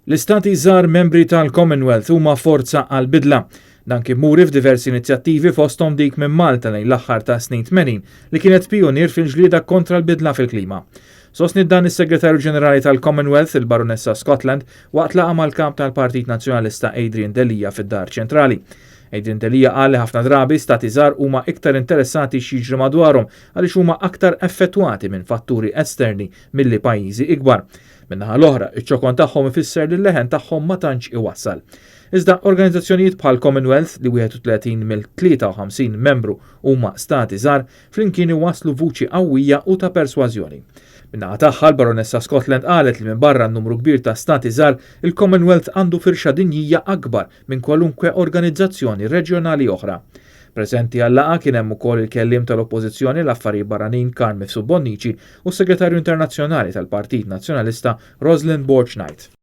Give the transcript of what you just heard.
L-istati żgħar membri tal-Commonwealth huma forza għall-bidla. Dan kien muri f'diversi inizjattivi fosthom dik minn Malta lejn l-aħħar tas-snin 80 li kienet pijunier fil-ġlieda kontra l-bidla fil-klima. Sostniet dan is-Segretarju Ġenerali tal-Commonwealth, il-Baronessa Scotland, waqt laqgħa mal-Kap tal-Partit Nazzjonalista Adrian Delia fid-Dar Ċentrali. Adrian Delia qal li ħafna drabi stati żgħar huma iktar interessati x'jiġri madwarhom għaliex huma aktar effettwati minn fatturi esterni milli pajjiżi ikbar. Min-naħa l-oħra, iċ-ċokon tagħhom ifisser li l-leħen tagħhom ma tantx iwassal. Iżda organizzazzjonijiet bħal Commonwealth li 31 mill-53 membru huma stati żgħar flimkien iwasslu vuċi qawwija u ta' persważjoni. Min-naħa tagħha l-Baronessa Scotland qalet li minbarra n-numru kbir ta' stati żgħar, il-Commonwealth għandu firxa dinjija akbar minn kwalunkwe organizzazzjoni reġjonali oħra. Preżenti għal-laqgħa kien hemm ukoll il-kelliem tal-Oppożizzjoni l-Affarijiet Barranin Carm Mifsud Bonnici u s-Segretarju Internazzjonali tal-Partit Nazzjonalista Roslyn Borg Knight.